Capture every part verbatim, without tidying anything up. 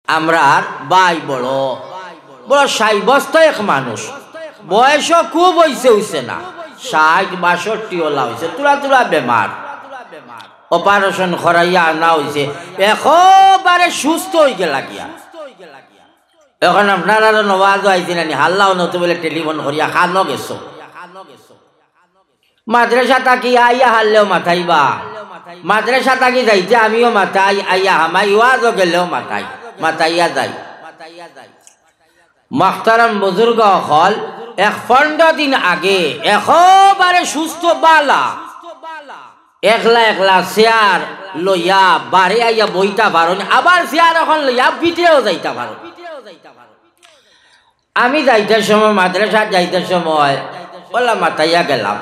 আমরার ভাই বড়, বড় সাব্যস্ত এক মানুষ, বয়সও খুব অইছে, অইছে না, ষাইট বাষট্টি অলা অইছে, তুলা তুলা বেমার। অপারেশন করাইয়া আনা অইছে, একবারে সুস্থ অইগেলা গিয়া। অখন আপনারার নওয়াজও আইছে না নি, হাল্লাও নতো বলে টেলিফোন করিয়া খানো গেছো। মাদ্রাসা থাকি আইয়া হারলেও মাতাইবা, মাদ্রাসা থাকি যাইতে আমিও মাতাই, আইয়া হামাই ওয়াজও গেলেও মাতাই, মাতাইয়া যাই। মাহতারাম বুজুর্গ অকল, এক পনরো দিন আগে একবারে সুস্থ বালা, একলা একলা চেয়ার লইয়া বারে আইয়া বইতা পারইন, আবার চেয়ার অখন লইয়া ভিতরেও যাইতা পারইন। আমি যাইতে সময়, মাদ্রাসাত যাইতে সময় অলা মাতাইয়া গেলাম,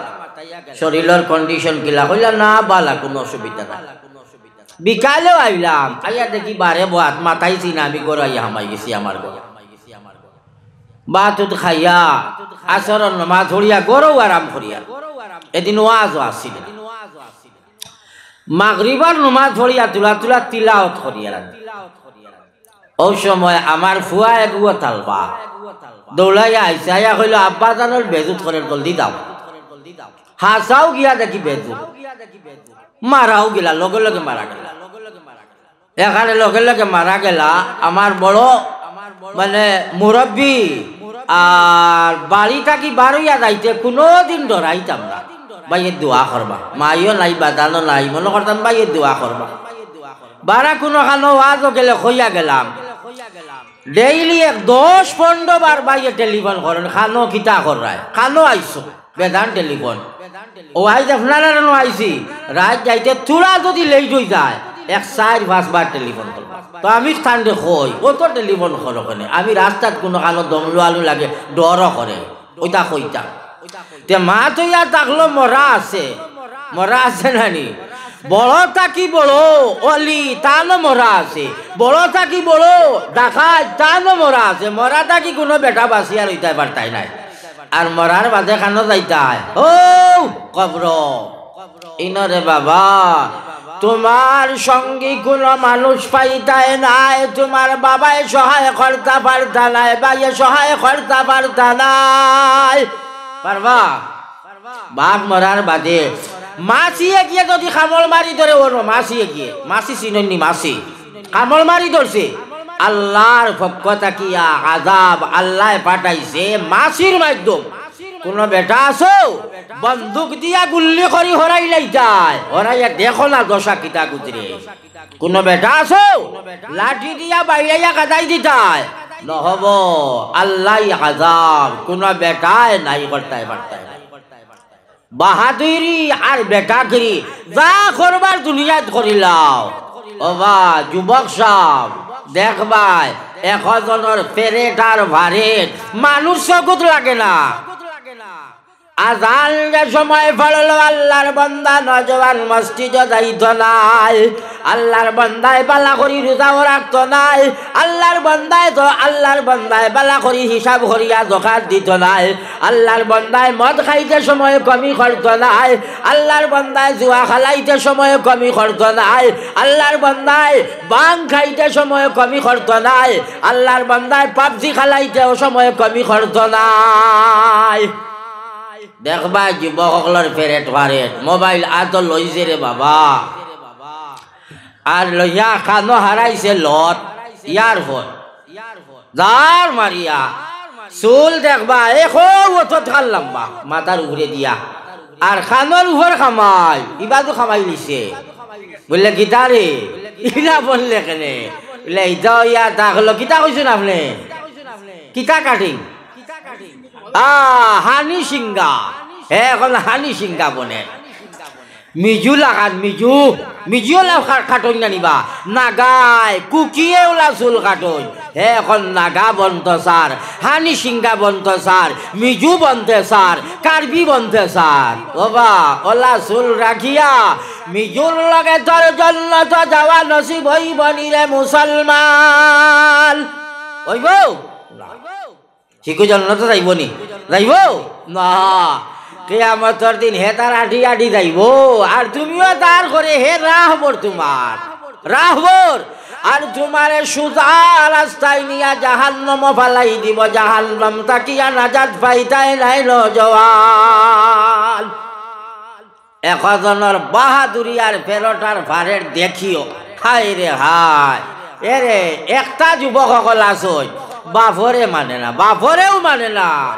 শরীলর কন্ডিশন কিলা? কইলা, "না বালা, কুনু অসুবিধা নাই।" বিকালেও আইলাম, আইয়া দেখি বারে বওয়াত, মাতাইছি না, আমি ঘরো আইয়া হামাই গেছি আমার ঘরো। ভাত উত খাইয়া, আসরর নমাজ পড়িয়া, ঘরোউ আরাম করিয়া। এদিন ওয়াজও আছিল। মাগরিবর নমাজ পড়িয়া তুলা তুলা তিলাওত করিয়া। অউ সময় আমার ফুয়া এগু তালবা দৌড়াইয়া আইছে, আইয়া কইলো, "আব্বাজানর বেইজ্জত করের, জলদি যাও।" হাছাউ গিয়া দেখি বেইজ্জত, মারাউ গেলা, লগে লগে মারা গেলা। এখানে লগে লগে মারা গেলা আমার বড়, মানে, মুরব্বি। আর বাড়ি থাকি বারইয়া যাইতে কুনুদিন ডরাইতাম না। ভাইয়ে দোয়া করবা, মাইও নাই, বাদানো নাই, মনো করতাম ভাইয়ে দোয়া করবা। বারা কুনুখানো ওয়াজও গেলে কইয়া গেলাম। ডেইলি এক দশ পনরো বার ভাইয়ে টেলিফোন করইন, "খানো কিতা কররায়, খানো আইছো?" বেজান টেলিফোন। অউ আইজ আপনারার অনো আইছি, রাইত যাইতে থুড়া যুদি লেইট অইযায়, এক চাইর পাঁচ বার টেলিফোন করবা। তো আমি তানরে কই, "অত টেলিফোন করো কেনে?" আমি রাস্তাত কুনুখানো দম লওয়ালু লাগে, ডরও করে, অইতা কইতা। তে মাত অইয়া থাকলো মরা আছে, মরা আছে না নি? বড় থাকি বড় অলি, তানও মরা আছে। বড় থাকি বড় ডাকাইত, তানও মরা আছে। মরা থাকি কুনু বেটা বাচিয়া রইতায় পারতায় নায়। আর মরার বাদে খানো যাইতায়, অউ কবরো। ইনো রে বাবা, তুমার সঙ্গী কুনু মানুষ পাইতায় নায়, তুমার বাবায় সহায় করতা পারতা নায়, ভাইয়ে সহায় করতা পারতা নায়। পারবা? বাপ মরার বাদে মাছি এগিয়ে যুদি কামড় মারি ধরে, অনো মাছি এগিয়ে, মাছি চিনইন নি মাছি, কামড় মারি ধরছে, আল্লার পক্ষ থাকিয়া আযাব আল্লায় পাঠাইছে মাছির মাধ্যম। কুনু বেটা আছো, বন্দুক দিয়া গুল্লি করি হরাইলাইতায়, হরাইয়া দেখো না দশা কিতা গুজরে। কুনু বেটা আছো, লাঠি দিয়া বাইড়াইয়া কাদাই দিতায়, নহবো, আল্লায় আযাব কুনু বেটায় নাই করতায় পারতায় নায়। বাহাদুরি আর বেটাগিরি যা করবার দুনিয়াত করিলাও। ওবা যুবক সাব, দেখবায়, একজনর পেরেট আর ভারেট মানুষ চকুত লাগে না। আজান যে সময় পড়লো, আল্লার বান্দা নওজোয়ান মসজিদো যাইতো নায়। আল্লার বান্দায় বালা করি রোজাও রাখতো নায়। আল্লার বান্দায় তো, আল্লার বান্দায় বালা করি হিসাব করিয়া জকাত দিতো নায়। আল্লার বান্দায় মদ খাইতে সময় কমি করতো নায়। আল্লার বান্দায় জুয়া খেলাইতে সময় কমি করতো নায়। আল্লার বান্দায় ভাং খাইতে সময় কমি করতো নায়। আল্লার বান্দায় পাবজি খেলাইতেও সময় কমি করতো নায়। দেখবায় যুবক অকলর পেরেট ভারেট, মোবাইল আতো লইছে রে বাবা। আর লইয়া কানো হারাইছে লত, ইয়ারফোন। জার মারিয়া, চুল দেখবায়, এ কও অতখান লাম্বা, মাথার উপরে দিয়া। আর কানর উপর কামাই, ইবাদু কামাই নিছে। বুলে, "কিতা রে? ইলা বললে কেনে?" বুলে, "ইতা ইয়া তা হলো, কিতা কইছইন আপনে?" কিতা কাটিং? আ, হানি সিঙ্গা। হে অখন হানি সিঙ্গা বনে। মিজু লাগান, মিজু। মিজু অলা কা-, কাটইন না নি বা। নাগায়, কুকিয়ে অলা চুল কাটইন। হে অখন নাগা বনতো চার, হানি সিঙ্গা বনতো চার, মিজু বনতে চার, কার্বি বনতে চার। ওবা, অলা চুল রাখিয়া মিজুর লগে তোর জন্নতো যাওয়া নসিব অইবো নি রে মুসলমান। অইবো? হিগু জন্নতো যাইবো নি? যাইবো? না। কিয়ামতর দিন হে তার আডি আডি যাইবো, আর তুমিও তার করে, হে রাহবর তুমার। রাখবো। আর তুমারে সুজা রাস্তায় নিয়া জাহান্নামো ফালাই দিবো, জাহান্নাম থাকিয়া নাজাত পাইতায় নায় নওজোয়ান। একজনর বাহাদুরি আর ফেরোটার ফারের দেখিও। হায় রে হায়। এরে, একটা যুবক অকল আছইন, বাফরে মানে না, বাফরেও মানে না।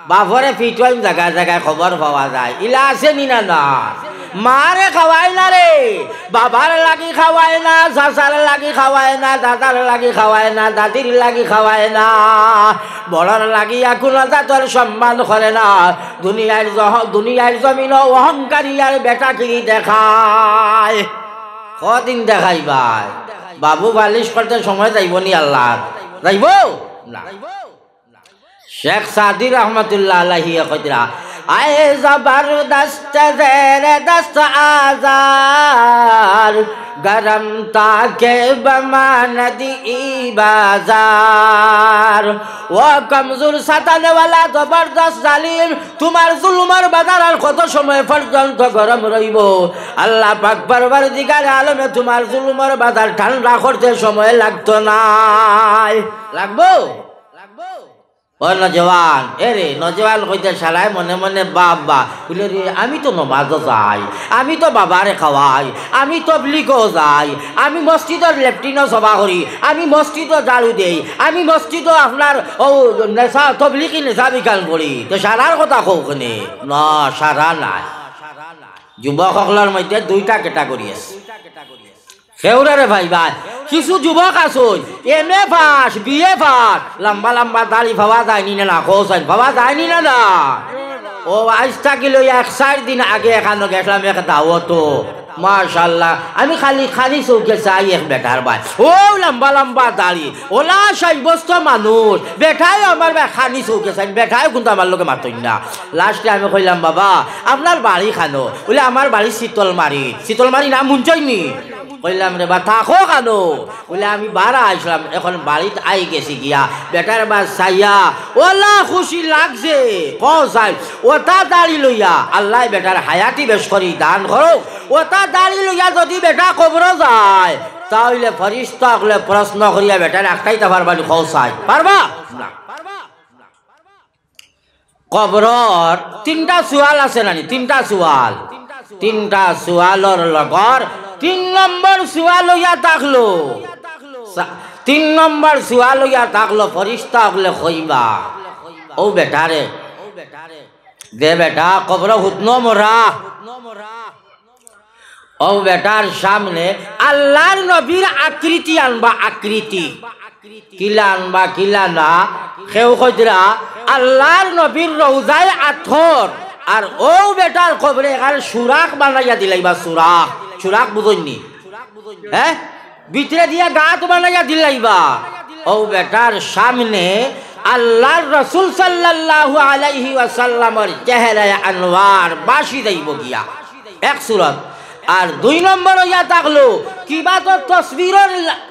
বাফরে পিটইন জাগায় জাগায় খবর পাওয়া যায়। ইলা আছে নি না না? মারে খাওয়ায় না রে, বাবার লাগি খাওয়ায় না, চাচার লাগি খাওয়ায় না, দাদার লাগি খাওয়ায় না, দাদির লাগি খাওয়ায় না, বড়র লাগি কুনু জাতর সম্মান করে না। দুনিয়ার জহ-, দুনিয়ার জমিনো অহংকারী আর বেটাগিরি দেখায়। কদিন দেখাইবায়? বাবু বালিশ করতে সময় যাইবো নি আল্লাহর? যাইবো? না। শেখ সাদি রহমতুল্লাহ আলাইহি কইতরা, "আয় জবরদস্ত জের দস্ত আজার, গরম তাকে বমানদি বাজার।" ও কমজোর সাতানেওয়ালা জবরদস্ত জালিম, তুমার জুলুমর বাজার আর কত সময় পর্যন্ত গরম রইবো? আল্লাহ পাক পরওয়ারদিগারে আলমে তুমার জুলুমর বাজার ঠান্ডা করতে সময় লাগতো নায়। লাগবো? ও নওজোয়ান, এরে নওজোয়ান কইতে সারায় মনে মনে বাবা, বুলে, "রে, আমি তো নমাজো যাই, আমি তো বাবারে খাওয়াই, আমি তবলিগো যাই, আমি মসজিদর লেট্রিনো সাফা করি, আমি মসজিদো ঝাড়ু দেই, আমি মসজিদো আপনার ও নেশা, তবলিগি নেশা বিকান করি, তো সারার কথা কও কেনে?" না, সারা নাই। যুবক অকলর মধ্যে দুইটা category আছে। কেউরে রে ভাই ভাই, কিছু যুবক আছইন, M A pass, B A pass, লম্বা লম্বা দাড়ি পাওয়া যায়নি না, না, কও চাইন, পাওয়া যায়নি না, না? ও, আইজ থাকি লইয়া এক চাইর দিন আগে এখানো গেছলাম এক দাওয়াতো, মাশাআল্লাহ, আমি খালি খালি চউখে চাই এক বেটার বায়, ও লম্বা লম্বা দাড়ি, ওলা সাব্যস্ত মানুষ, বেটায় আমার বায় খালি চউখে চাইন, বেটায় কিন্তু আমার লগে মাতইন না। লাস্টে আমি কইলাম, "বাবা, আপনার বাড়ি কানো?" বুলে, "আমার বাড়ি শীতলমারি।" শীতলমারি নাম হুনছইন নি? কইলাম, "রে বা, থাকো কানো?" বুলে, "আমি বারা আইছলাম, এখন বাড়িত আই গেছি গিয়া।" বেটার বায় চাইয়া, ওলা খুশি লাগছে, কও চাই, ওটা দাড়ি লইয়া, আল্লায় বেটার হায়াতি বেশ করি দান করো, ওটা দাড়ি লইয়া যদি বেটা কবরো যায়, তা অইলে ফিরিস্তা অকলে প্রশ্ন করিয়া বেটারে আটকাইতা পারবা নি, কও চাই? পারবা? না। কবরর তিনটা সুয়াল আছে নানি? তিনটা সুয়াল। তিনটা সুয়ালর লগর তিন নম্বর সুয়াল অইয়া থাকলো। সা-, তিন নম্বর সুয়াল অইয়া থাকলো, ফিরিস্তা অকলে কইবা, "ও বেটারে, যে বেটা কবরো হুতনো মরা, ও বেটার সামনে আল্লার নবীর আকৃতি আনবা, আকৃতি।" কিলা আনবা, কিলা না? কেউ কইতরা, "আল্লার নবীর রওজায় আতর।" আর ও বেটার কবরে এখান সুরাখ বানাইয়া দিলাইবা, সুরাখ। সুরাখ বুঝইন নি? হ্যাঁ? ভিতরে দিয়া গাত বানাইয়া দিলাইবা। ও বেটার সামনে আল্লার রসুল সাল্লাল্লাহু আলাইহি ওয়াসাল্লামর চেহারায় আনোয়ার বাসি যাইবো গিয়া। এক সুরত। আর দুই নম্বর অইয়া থাকলো, কিবা তো তসবিরর,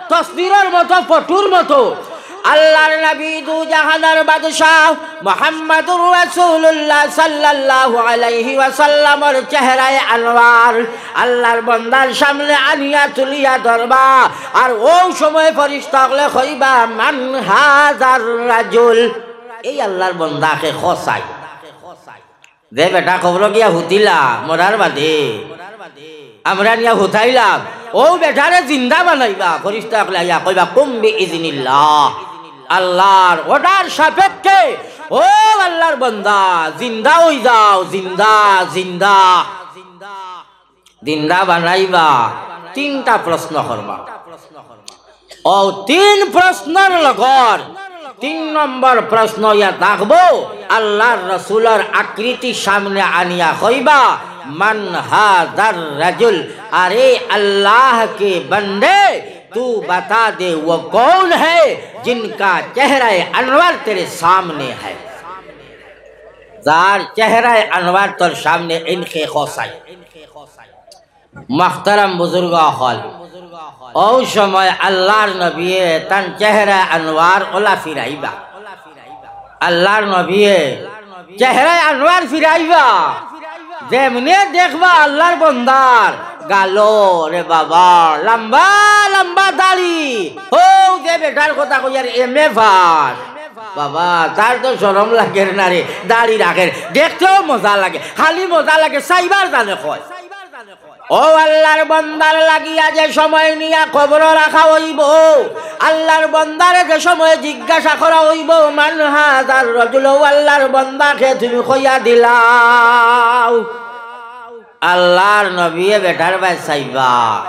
তসবিরর মতো, ফটুর মতো। আল্লার নবী দু জাহানর বাদশাহ মুহাম্মাদুর রাসূলুল্লাহ সাল্লাল্লাহু আলাইহি ওয়াসাল্লামর চেহারায় আনোয়ার আল্লার বন্দার সামনে আনিয়া তুলিয়া ধরবা। আর ও সময় ফিরিস্তা অকলে কইবা, "মান হাযার রাজুল?" এই আল্লার বন্দা কে, কও চাই। যে বেটা কবরো গিয়া হুতিলা, মরার বাদে আমরা নিয়া হুতাইলাম, ও বেটারে জিন্দা বানাইবা, ফিরিস্তা অকলে আইয়া কইবা, "কুম বিইজনিল্লাহ।" আল্লার order সাপেক্ষে, ও আল্লার বন্দা, জিন্দা অই যাও, জিন্দা, জিন্দা। জিন্দা বানাইবা, তিনটা প্রশ্ন করবা। ও তিন প্রশ্নর লগর তিন নম্বর প্রশ্ন অইয়া থাকবো, আল্লার রসুলর আকৃতি সামনে আনিয়া কইবা, "মান হাযার রাজুল?" আরে আল্লাহ কে বন্দে, তু বাতা দে, ও কৌন হ্যায় জিনকা চেহারায় আনোয়ার তেরে সামনে হ্যায়? যার চেহারায় আনোয়ার তোর সামনে, ইনকে কও চাই। মুহতারাম বুজুর্গ অকল, অউ সময় আল্লার নবিয়ে তান চেহারা আনোয়ার অলা ফিরাইবা। আল্লার নবিয়ে চেহারা আনোয়ার ফিরাইবা। যেমনে দেখবা আল্লার বন্দার গালো রে বাবা, লম্বা লম্বা দাড়ি। হউ যে বেটার কথা কইয়ার, এম এ পাস। বাবা, তার তো শরম লাগের না রে, দাড়ি রাখের। দেখতেও মজা লাগে, খালি মজা লাগে, চাইবার জানে কয়। ও আল্লার বন্দার লাগিয়া যে সময় নিয়া কবরো রাখা অইবো, আল্লার বন্দারে যে সময় জিজ্ঞাসা করা অইবো, "মান হাযার রাজুল?" ও আল্লার বন্দা কে, তুমি কইয়া দিলাও। আল্লার নবিয়ে বেটার বায় চাইবা,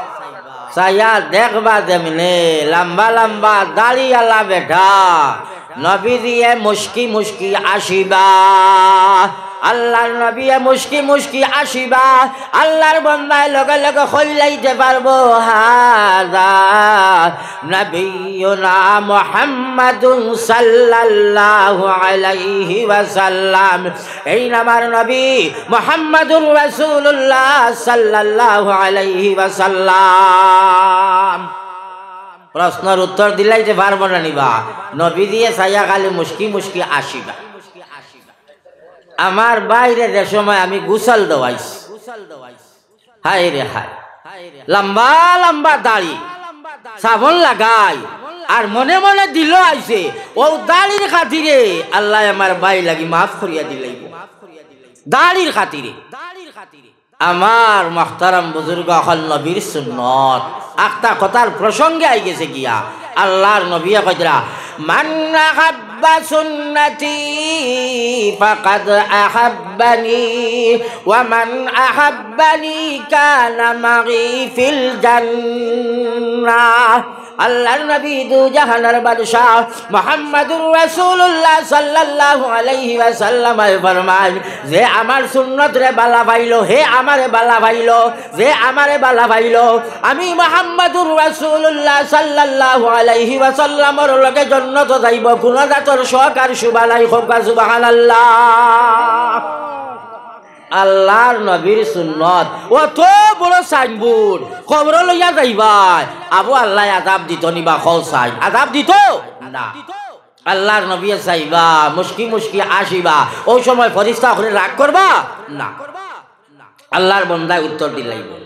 চাইয়া দেখবা যেমনে লম্বা লম্বা দাড়িআলা বেটা, নবীজিয়ে মুশকি মুশকি আসিবা। আল্লার নবিয়ে মুশকি মুশকি আসিবা। আল্লার বন্দায় লগে লগে কইলাইতে পারবো, "হাযা নবিয়ুনা মুহাম্মাদুন সাল্লাল্লাহু আলাইহি ওয়াসাল্লাম।" এইন আমার নবী মুহাম্মাদুর রাসূলুল্লাহ সাল্লাল্লাহু আলাইহি ওয়াসাল্লাম। প্রশ্নর উত্তর দিলাইতে পারবো না নি বা? নবীজিয়ে চাইয়া খালি মুশকি মুশকি আসিবা। আমার বাইরে যে সময় আমি গোসল দেওয়াইছি, হায় রে হায়, লম্বা লম্বা দাড়ি, সাবন লাগাই, আর মনে মনে দিলো আইছে, ও দাড়ির খাতিরে আল্লায় আমার বায় লাগি মাফ করিয়া দিলাইবো। দাড়ির খাতিরে। আমার মুহতারাম বুজুর্গ অকল, নবীর সুন্নত। আখতা কথার প্রসঙ্গে আই গেছে গিয়া, আল্লার নবিয়ে কইতরা, "মান আহাব্বা সুন্নতি ফাকাদ আহাব্বানি, ওয়া মান আহাব্বানি কানা মাগি ফিল জান্নাহ।" আল্লার নবী দুজাহানর বাদশাহ মুহাম্মাদুর রাসূলুল্লাহ সাল্লাল্লাহু আলাইহি ওয়াসাল্লামে ফরমাইন, "যে আমার সুন্নতরে বালা পাইলো, হে আমারে বালা পাইলো, যে আমারে বালা পাইলো।" আমি মুহাম্মাদুর রাসূলুল্লাহ সাল্লাল্লাহু আলাইহি ওয়াসাল্লামর লগে জন্নত যাইবো, কুনু জাতর শখ আর শুবা নাই। কউক্কা সুবহানাল্লাহ। আল্লার নবীর সুন্নত, অত বড় সাইনবোর্ড, কবরো লইয়া যাইবায়, আবু আল্লায় আযাব দিতো নি বা? কও চাই, আযাব দিতো না। আল্লার নবিয়ে চাইবা, মুশকি মুশকি আসিবা, অউ সময় ফিরিস্তা অকলে রাগ করবা না। আল্লার বন্দায় উত্তর দিলাইবো।